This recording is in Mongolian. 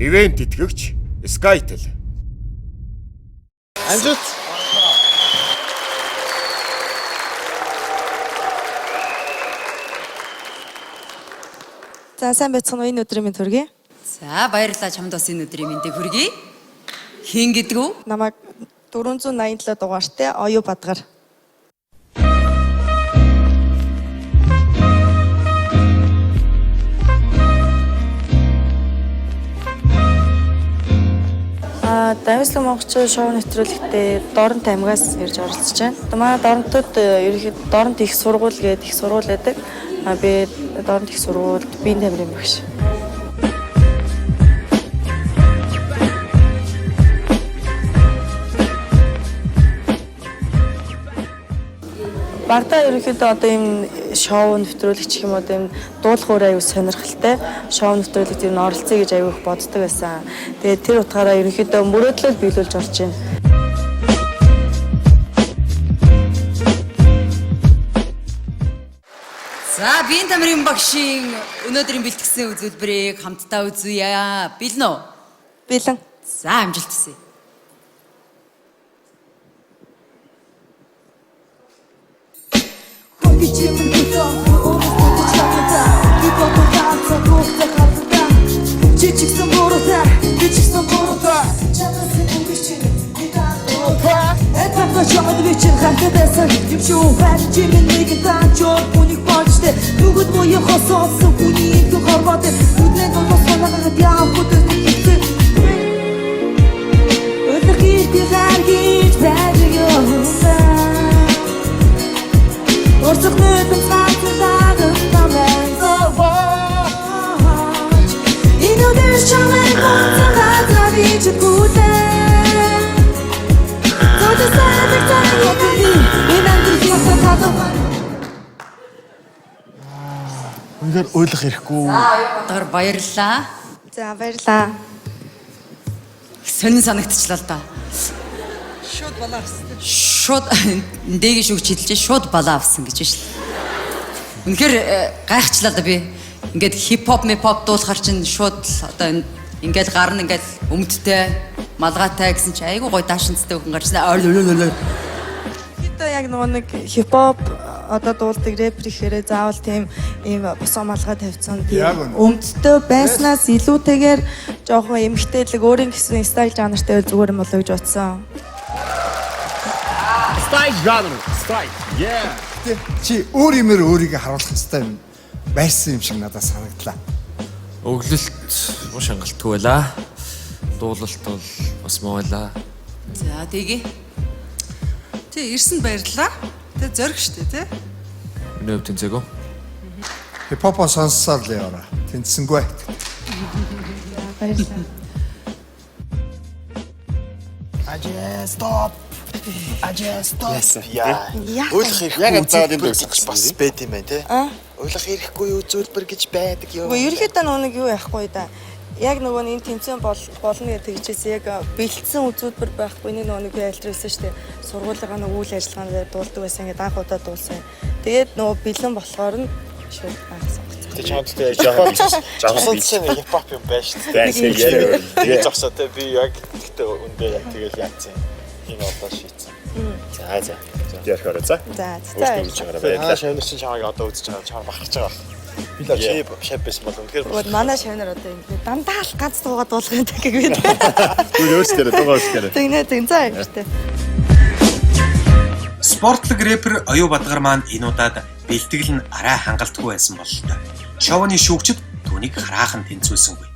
Ивент итгэгч Skytel. Амжилт. За, сайн байцгаана уу, энэ өдрийн мэнд хүргэе. За, баярлалаа, чамд бас энэ өдрийн мэндийг хүргэе. Хэн гэдэг үү? Намайг 487 дугаартай Оюу Бадгар. Давислан монголчууд шоу нэвтрүүлэгтээ Доронт аймгаас ирж оролцож байна. Одоо манай Доронтод ерөнхийдөө Доронт их сургууль гэдэг их сургууль байдаг. Би Доронт их сургуульд биеийн тамирын багш. Багдаа ерөнхийдөө одоо ийм шоу нэвтрүүлэг ч юм уу, ийм дуулах өөр аюу сонирхолтой шоу нэвтрүүлэгт ер нь оролцъё гэж аюу их боддог байсан. Тэгээд тэр утгаараа ерөнхийдөө мөрөөдлөө биелүүлж орж байна. За, биеийн тамирын багшийн өнөөдрийн бэлтгэсэн үзүүлбэрийг хамтдаа үзье. Бэлэн үү? Бэлэн. За, амжилт хүсье. Чи ч гэсэн буруутай, би ч гэсэн буруутай. Чамаас өнгөч чинь би таа. Этапта чамд би чинь хамт байсан юм шүү. Байна чи минь нэг таачоо хүнийг боочтой. Нүгд буян хосоосон хүний их хорвоотой. Нүднээ дулаас санаагаад яах вэ? Өдөр гэрт гар гэж байдаг юм байна. Орцох нүдэн цаасан даган намайг зовоож. Энэ өдөр чамайг бодсон газар би чиггүүлээ. Зодон сайдаг цайг би энэ амьдрал ясаа хадав. Үнэхээр уйлах ирэхгүй. Бадгар, баярлалаа. За, баярлалаа. Сонин санагдчихлаа л да. Шууд балаа авсан. Шууд дэгийн шүүгч хэлжээ, шууд балаа авсан гэж байна шл. Үнэхээр гайхчлаа л да би. Ингээд хип хоп мип хоп дуулахар чинь шууд л одоо ингээд гарна, ингээд өмдтэй малгайтай гэсэн чи айгуу гоё даашинцтай хүн гарчнаа. Ерөнхийдөө яг нөгөө нэг хипхоп одоо дуулдаг рэпер ихээр заавал тийм ийм босоо малгай тавьсан Яг тийм үнэ. өмдтэй байснаас илүүтэйгээр жоохон эмгтээлэг өөрийн гэсэн style жанртай байвал зүгээр юм болоо гэж бодсон. Style genre. Style. Yeah. Тэ, чи өөр юмэр өөрийгөө харуулах хэрэгтэй юм байсан юм шиг надад санагдлаа. Өглөлт маш хангалтгүй байлаа. Дуулалт бол бас муу байлаа. За, тэгье. Тий, ирсэнд баярлалаа. Тэ зориг штэ тий. Миний хувьд тэнцээгөө. Хипхопо сонссоор л яваараа. Тэнцсэнгүй. Баярлалаа. Ажээ стоп. Ажээ стоп. Яа. Уйлах ирэхгүй Яг заад энэ үзүүлбэр гэж бас байд юм байна те. Уйлах ирэхгүй үзүүлбэр гэж байдаг юм. Үгүй, ерөнхийдөө нөгөө нэг юу яахгүй да. Яг нөгөө нэг энэ тэмцээн бол болно гэж тэгжээсэн. Яг бэлдсэн үзүүлбэр байхгүй, нэг нөгөө нэг би альтрсан шүү дээ. Сургуулийнхаа нэг үйл ажиллагаан дээр дуулдаг байсан, ингээд анх удаа дуулсан. Тэгээд нөгөө бэлэн болохоор нь шууд анх сонгоцсон. Тэ чамд тэ Жоохон жоохон жоохон хипхоп юм байна шүү дээ. дээ. Тэгээ зогсоо те, би яг тэгтээ үндэ яг тэгэл яатсан. Энэ одоо шийдсэн. За за. Ярих орой за. За, за. Өөртөө үзэж байгаарай. Аа, Баярлалаа. шавнар чинь чамайг одоо үзэж байгаа, чамайг бахарч байгаа. Би л чи шав байсан бол үнэхээр Тэгвэл манай шавнар одоо ингэ дандаа л ганц дуугаа дуулах юм гэх би. Үгүй, өөрсдөө дуугаа өөрсдөө. Тэгнэ тэгнэ, за, баяртай. Спортлог рэпер Оюу Бадгар маань энэ удаад бэлтгэл нь арай хангалтгүй байсан бололтой. Шоуны шүүгчид түүнийг хараахан тэнцүүлсэнгүй.